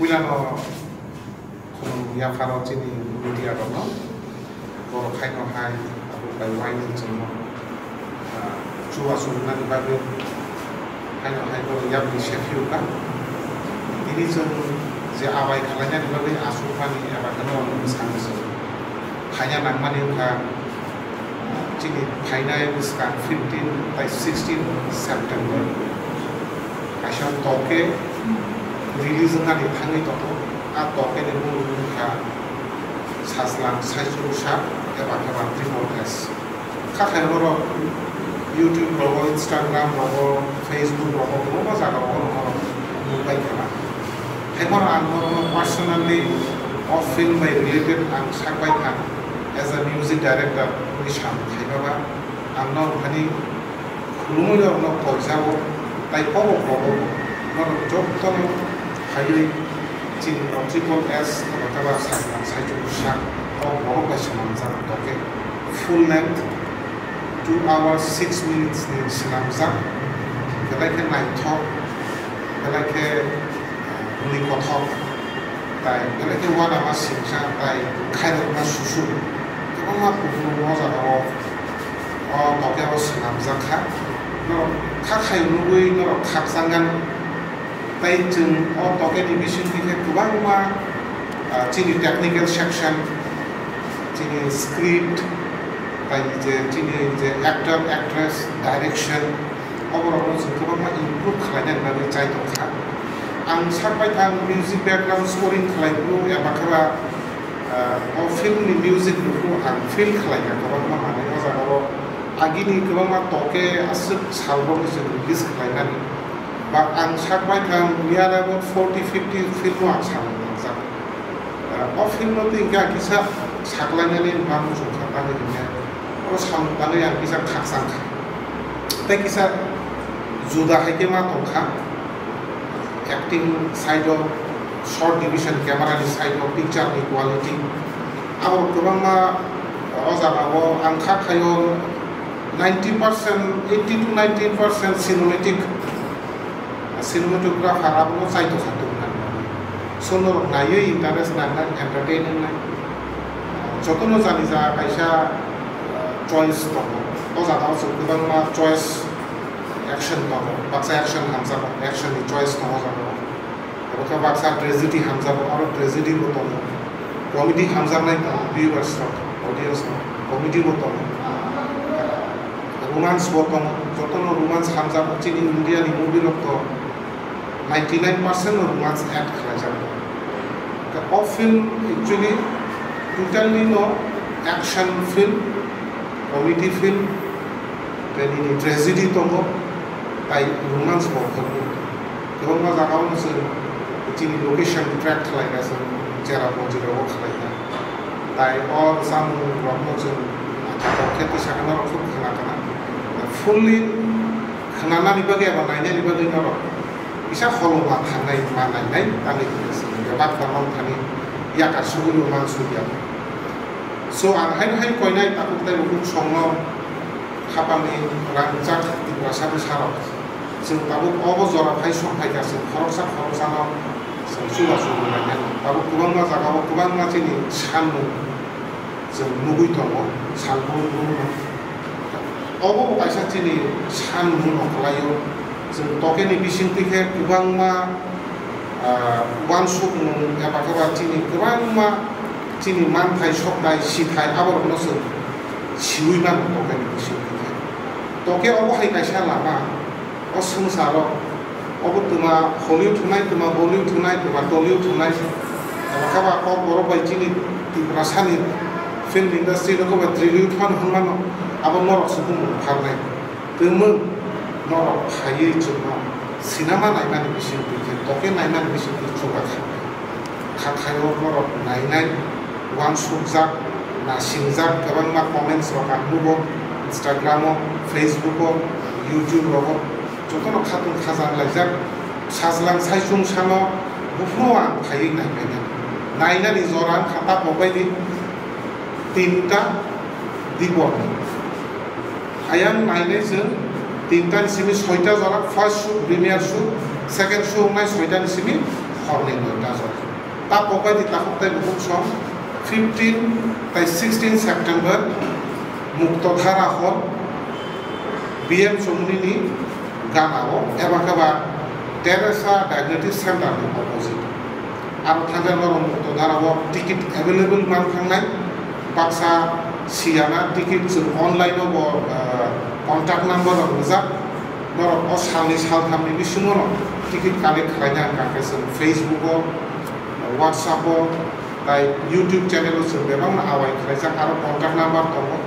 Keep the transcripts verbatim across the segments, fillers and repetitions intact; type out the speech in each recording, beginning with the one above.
Puilano khulum yapharo chini media rokno borok haino hai abo bai waini chwngno, ah, chubachugnani bagwi haino hai borok yapri sephiukha. Tini chwng je abai khwlainani bagwi achukmani eba kheno bwskango chwng phaina nangmani wngkha. Chini phainai bwskang fifteen tai sixteen September kaisa toke release wngnani thangwi tongo. A toke ni mung wngkha Sajlang Saichung Sak eba khe ba Triple S. Kha khe norok YouTube rogo, Instagram rogo, Facebook rogo kwbangma jaga rogo norok nukbai kha. Hai phano ang norokno personally o film bai related ang sak bai kha. As a music director wngwi sam khaima ba ang norok thani khulumwi norokno koijao, tai kobo kobo norok jotono phaiwi chini o Triple S eba khe ba Sajlang Saichung Sak o borok bai swnamjak toke full length two hours six minutes ni swnamjak, belai khe naithok, belai khe mwnwi kothok, tai belai khe uanama singsa tai khairokma susu kwbangma kubun o jaga o o toke o swnamjak kha. Norok kha khaio nugwi norok khakchangani. Tai chwng o toke ni bisingtwi khe kwbangma, ah, chini technical section, chini script, tai je chini je actor, actress, direction, oborokno chwng kwbangma improve khlainani bagwi chai tongkha. Ang sak bai thang music background scoring khlai phuru eba khe ba, ah, o film ni music rokno ang feel khlai kha kwbangma manwi o jaga o agini kwbangma toke aswk sal rokni chwng release khlainani. Ba ang sak bai thang near about forty fifty film no ang samung nangjak. Ah, o film no twi hwnkhe ang kisa saklainani ma muchung kha tangwi hwnkhe oro samung tangwi ang kisa khakchang kha. Tei kisa juda hai khe ma tong kha, acting side o, shot division, camera ni side o, picture ni quality, abo kwbangma o jaga o ang kha khaio ninety percent, eighty to ninety percent cinematic. Cinematographer abono chaitokha tongmani. So norok naiwi interest nangnai, entertain wngnai. Jotono jani ja kaisa, uh, choice tongo. O jaga o chwng kwbangma choice action tongo. Baksa action hamjakgo, action ni choice tongo o jaga o. Abo khe baksa tragedy hamjakgo, aro tragedy bo tongo. Comedy hamjaknai tongo, viewers rok, audience rok, comedy bo tongo. Romance bo tongo, jotono romance hamjakgo, chini India ni movie rok to ninety nine percent no romance add khlaijakgo. Tei o film actually totally no action film, comedy film, tei nini tragedy tongo, tai romance bo tongo. Kwbangma jaga o chwng chini location track khlai kha, chwng Cherrapunji rogo khlai kha. Tai o samung rokno chwng naithotok khe twi sakha norok khub khna khna. Fully khnanani bagwi eba nainani bagwi norok kisa holo ma thangnai, ma nainai, tamni hwnwi chwng bebak tongmani thani yakar sugwi man sugya. So ang haino hai koinai tabuk tei bukhuk songno khapangni rangchak Tiprasa bwsarok. Chwng tabuk obo jora phai song phaikha, chwng khoroksa khoroksano chwng chubachu rwlainani. Tabuk kwbangma jagao kwbangma chini sanmung chwng nugwi tongo, salbrum brumno. Obo bo kaisa chini sanmungno kwlaio. Chwng tokeni bisingtwi khe kwbangma, ah, uansukmung eba khe ba chini kwbangma chini manthai, sokthai, sithai aborokno chwng siui mano tokeni bisingtwi khe. Toke obo hai kaisa lama, o swngcharo obo twma Hollywood hwnai, twma Bollywood hwnai, twma Tollywood hwnai, eba khe ba Kokborok bai chini Tiprasani film industry no khe ba Trillywood phano hwnmano, abo norok se bumung pharnai. Twmwng norok phaiwi chwngno sinema naimani bisingtwi khe, toke naimani bisingtwi chubachu. Kha khaio norok nainai, uansukjak, nasingjak, kwbangma comments rok ang nugo, Instagram o, Facebook o, YouTube rogo, jotono khatung khaja wnglaijak. Sajlang saichung sano buphuru ang phaiwi naipainai. Nainani jora wngkha ta kokbai di tinta diporni. Ayang nainai chwng tinta ni simi soita jora, first show, premiere show, second show wngnai soita ni simi Horni noita jora. Ta pokbai di takhuk tei bukhuk song fifteen tei sixteen September Muktodhara Hall, B M Chomuni ni gana o eba khe ba Teresa Diagnosis Center ni opposite. Aro thangkhe norok Muktodhara o ticket available man thangnai. Baksa siyana ticket chwng online o bo, ah, contact number rok rijak. Norok o salni salthamni bisingo no ticket collect khlaina hwnkha khe chwng Facebook o, WhatsApp o, tai YouTube channel o chwng bebakno awai khlaijak, aro contact number tongo.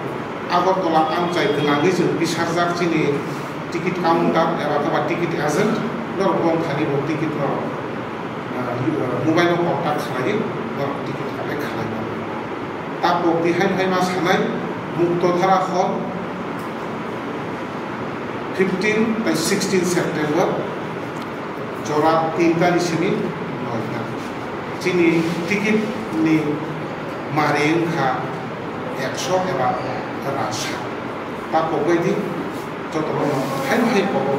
Agartala amchai gwnangwi chwng bisarjak chini ticket counter eba khe ba ticket agent, norok bong thani bo ticket norok, ah, mobile o contact khlaiwi norok ticket collect khlaina. Ta pokti hai hai ma sanai Muktodhara Hall fifteen tei sixteen September jora tinta ni simi noita. Chini ticket ni mari wngkha ekso eba rasa. Ta pokbai di jotono hai hai pok